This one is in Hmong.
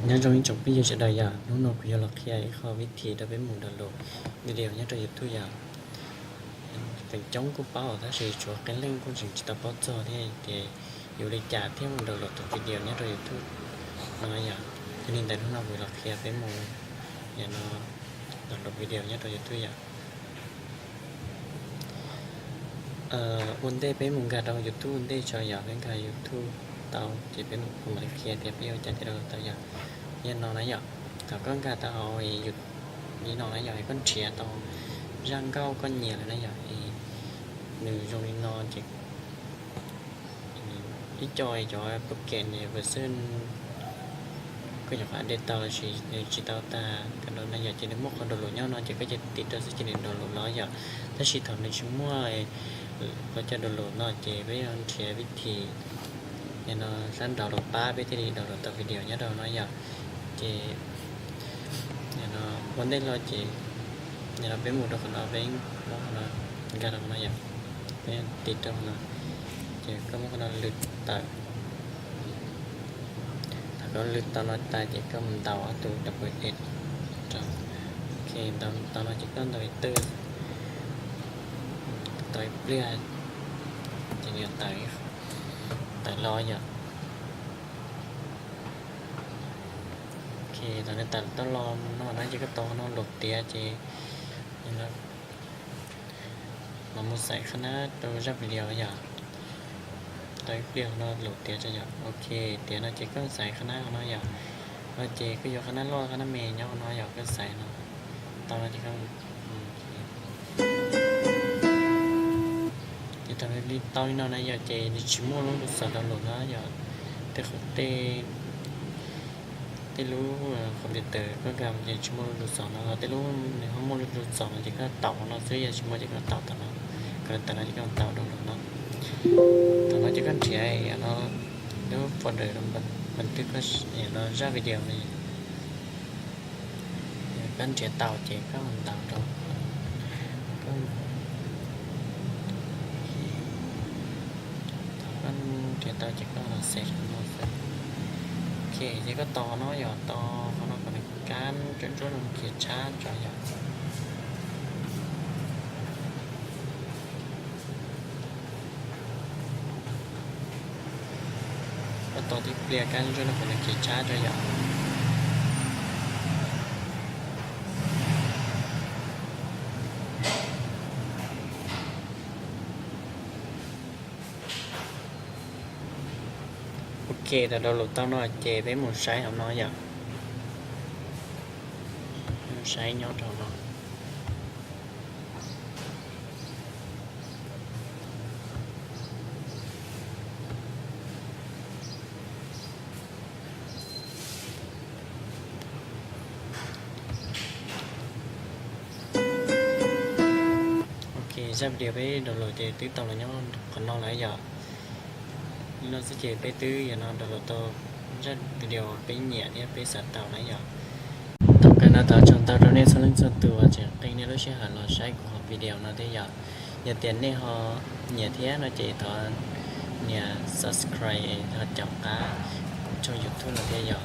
Nyob zoo ib tsoom phooj ywg sawv daws yom, hnub no kuv yuav los qhia ib qho vib thim rau peb mus download video nyob rau YouTube yom. Feem coob kuj paub tab sis tshuav qee leej kuj tseem tsis tau paub txog thiab tias yuav li cas thiaj mus download tau video nyob rau YouTube no yom. Yog li ntawd hnub no kuv los qhia peb mus, yog no, download video nyob rau YouTube yom. Ua ntej peb mus nkag rau YouTube ua ntej tso yom, peb nkag YouTube tau ces peb mam li qhia tias peb yuav ua cas thiaj download tau yom. Yog no na yom, thaum koj nkag tau hauv li no na yom, koj nrhiav tau zaj nkauj koj nyiam lawm na yom, nws zoo li no ces ib co cov pocket version koj nyuam qhuav update tau los sis nws tsis tau tag kawg no na yom, ces nws muaj qhov download nyob no ces koj cia li tiv rau xwb ces nws download los yom. Tab sis thaum nws tsis muaj qhov coj download no ces peb yuav nrhiav vib thim, yog no, sab nraud los pab peb thiaj li download tau video nyob rau no yom. Ces ua ntej los ces, yog no peb mus rau qhov no, peb muab qhov no nkag rau qhov no yom, peb tiv rau qhov no ces koj muab qhov no lwm tawm. Thaum koj lwm tau no tas ces koj mus ntaus ob tug double edit rau. Ok, ntaus tau no ces koj ntaus ib tug, tau ib pliag ces nws tawm, tawm los yom. Ok, thaum nws tawm tau los no na ces koj tau qhov no lus tiav ces los mus xaiv qhab nab rau zaj video yom. Tau ib pliag qhov no lus tiav tso yom. Ok, tiav no ces koj xaiv qhab nab qhov no yom. No ces koj yuav qhab nab loj qhab nab me nyob qhov no yom, koj xaiv no. Tau no ces koj, ces thaum li tau li no na yom ces nws tsis muaj lub lus xom download no yom. Tej qhov tej, tej lub computer koj nkag ces tsis muaj lub lus xom no, ho tej lub nws ho muaj lub lus xom no ces koj taus no xwb, yog tsis muaj ces koj taus tau no, kom tawm no ces koj taus download no. Thaum no ces koj nrhiav no lub folder, nws twb, koj no zaj video no koj nrhiav tau ces koj ntaus rau. Thaum koj nrhiav tau ces koj los save no xwb. Ok, ces koj tos qhov no yom, tos qhov no kom nws kab ntsuab ntsuab no khiav tshab tso yom. Koj tos tib pliag kab ntsuab no kom nws khiav tshab tso yom. Ok, tau download tau no ces peb mus saib hauv no yom. Mus saib nyob rau no. Ok, zaj video peb download ces twb tau los nyob qhov no lawm yom. Li no xwb ces peb twb yog no download tau zaj video peb nyiam thiab peb xav tau na yom. Thaum kawg no thov tsaug ntau rau nej txhua leej txhua tus uas tseem qee nej lub sij hawm los saib kuv qhov video no thiab yom. Yog tias nej ho nyiam thiab no ces thov nias subscribe, thov caum qab kuv tshooj YouTube no thiab yom.